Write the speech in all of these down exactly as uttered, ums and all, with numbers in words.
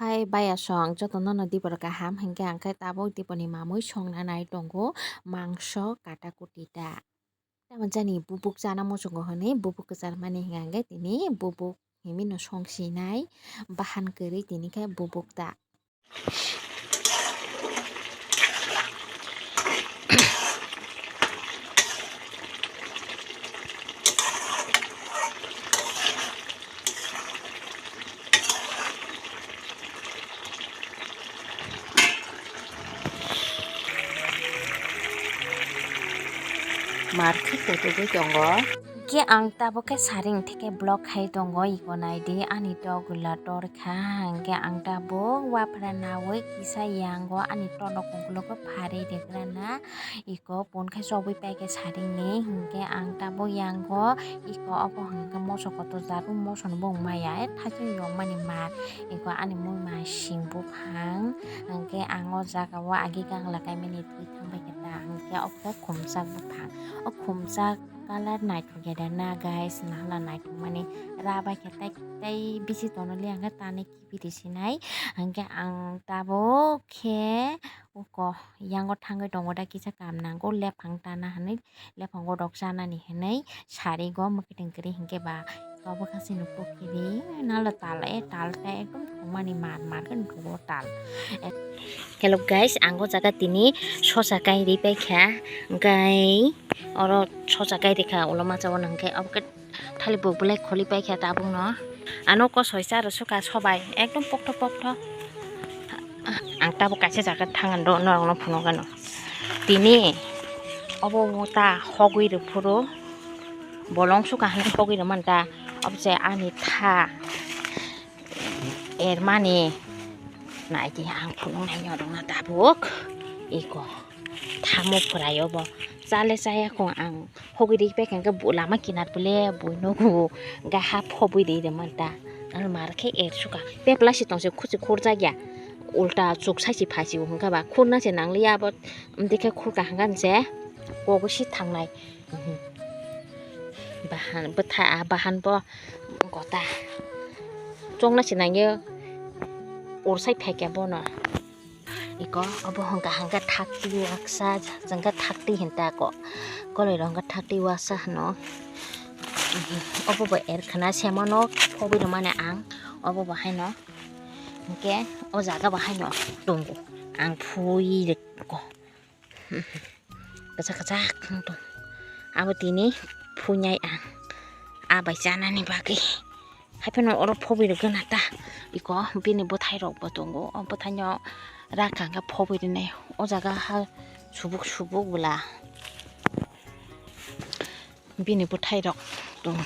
Tei baya song joto nono dibor kaham hinkhe ang khe tabuk diboni mamui songna nai tongo mangso kata kuti ta. Tamo jani bubuk chana muchungo hinwi bubuk kwchar mani hinkhe tini bubuk hinwi no song sinai bahan kwrwi tini khe bubuk ta. Mar khe kotogwi tongo. Khe ang tabuk khe saring theke block khai tongo, iko naidi ani tok gula tor kha, hwnkhe ang tabuk waphra nawi kisa yango ani tonok ungkulukgo pharwi rwgrana, iko pun khe chobwi paikhe saringni, hwnkhe ang tabuk yango iko obo hwnkhe moso kotor jat, o moso no bo wng maya, e thaichung yongmani mar, iko ani mui ma sing buphang, hwnkhe ang o jaga o agi gangla kaimani twi thangbai khe ta, hwnkhe obo khe khumchak buphang, o khumchak. Colour naithok ya da na guys, nahala naithok mani ra bai khe tai, tai bisi tono le ang khe tanwi kibiri sinai. Hwnkhe ang tabuk khe uko yango thangwi tongo da kisa kam nango, lephang tana hinwi, lephango rok chanani hinwi sari go mwkhwtwng kwrwi hinkhe ba tabuk khe chini pukhiri nalo tal, e tal ta ekdom thwngmani mar mar khe nugo tal. Hello guys, ang o jaga tini sosa kairi paikha, hwnkhe. Oro sosa kai rikha, ulo masa o nang khe, obo khe thali buk belai kholi paikha tabuk no. Ano kosoi cha rw sukha sobai, ekdom pokthok pokthok. Ang tabuk kaisa jaga thang do, norok no phunuk ano. Tini obo ta hogwi rw phuru, bolong sukha hinwi hogwi rw man ta, obo se ani tha. Ermani naidi ang phunuknai norokno tabuk. Iko thamo phurai obo. Chale chaya kho ang hogwi ri paikha hwnkhe bo lama kinar bole bui nugo hwnkhe ha phobwi ri rwmanta. Ang mar khe er sukha. Pepla si tongse khuchi khurjakya. Ulta chuk saisi phasi hwnkha ba khurna se nangliya abo. Amtwi khe khurka hwnkha se kogo si thangnai. Mhm. Bahan bwtha, ah, bahan bo gota. Chongna se nangyo ursai phaikya bono. Iko obo hwnkha hwnkha thakti waksa, jwnkha thakti hinta ko. Koloi rok hwnkha thakti waksa hwno. Mhm. Obo bo erkhana semano phobwi rwmani ang. Obo bo haino. Hwnkhe o jaga bo haino tongo. Ang phui rwkgo. Kwchak kwchak wng tong. Abo tini phuinai ang. A bai chanani bagwi. Haiphano oro phobwi rwgwna ta. Iko bini bwthairokbo tongo. O bwthaino rakha hwnkhe phobwi rwnai. O jaga ha subuk subuk bwla. Bini bwthairok tong.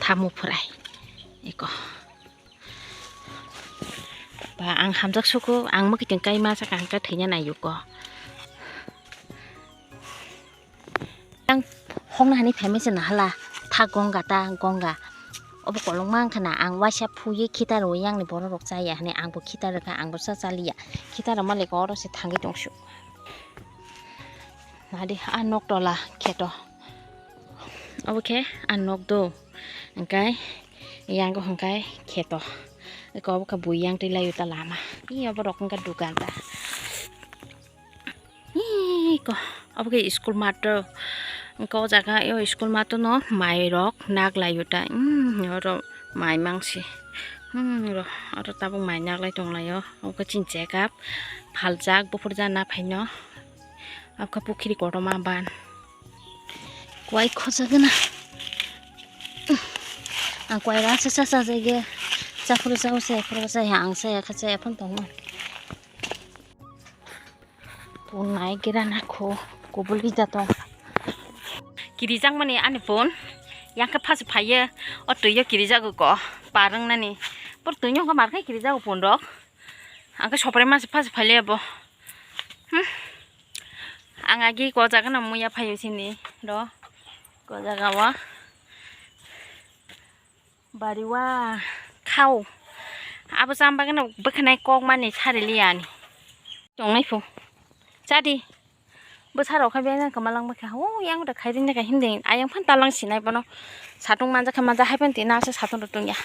Tamo phwrai. Iko. Ba ang hamjak suku, ang mwkhwtwng kai ma saka hwnkhe thwina naiyo ko. Ang hokna hani phaimai se nahala, tha gonga ta gonga. Obo kolokma wngkha na, ang waisa phuye khita rwui yang ni borok rok chaya hani, ang bo khita rwkha, ang bo cha chaliya. Khita rwma le ko oro se thangwi tongsu. Nadi a nok tola kheto. Obo khe a nok do. Hwnkhe yang hwnkhe kheto. Eko obo khe bui yang twi laio ta lama. Ih, obo rok wngkha dukan ta. Ih, ko, obo khe school mat do. Hwnkhe o jaga o school mat no mai rok nak laio ta. Hmm, oro mai mangsi. Hmm, oro, oro tabuk mai nak lai tong laio. Obo khe chini check up. Phaljak buphur jana phaino. Abkha pukhiri kotorma ban. Kuai khojagwna. Ang kuai rasa sa sa jage. Chakhuru sa sa phuru sa ya ang sa ya kha sa ya phon tongma. Tunai gira na kho kubul gija tong. Kirijak mani ani phone. Yang khe phas phaiye. O twi yo kirijak ko. Parang nani. Por twi yo ko mar khe kirijak phone rok. Ang khe sopre mas phas phaile bo. Hmm. Ang agi ko jaga na muya phayo sini ro. Ko jaga wa. Bari wa khao. Abo chamba gana bwkhanai kok mani sari liya ni. Tongnai phu. Chadi. Bwsa rok khe beng kama lang bwkha. O yang da khai ring da khai himding. Ayang phan talang sinai bono. Satung manja khe manja hai phan tina se satung rutung ya.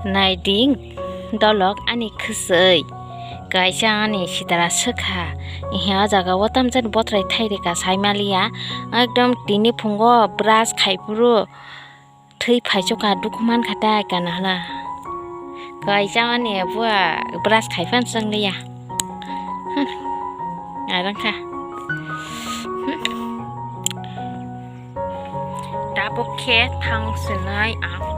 Naiding dolok ani khwswi kaisa ani sitara swkha. Ihe o jaga o tamjani botrai thairika saimaliya. Ekdom tini phungo brush khaiphuru thwi phaichukha dukhu mankha tai kana hla. Kaisa ani bua brush khaiphan chwngliya. Arangkha. Tabuk khe thang swnai ang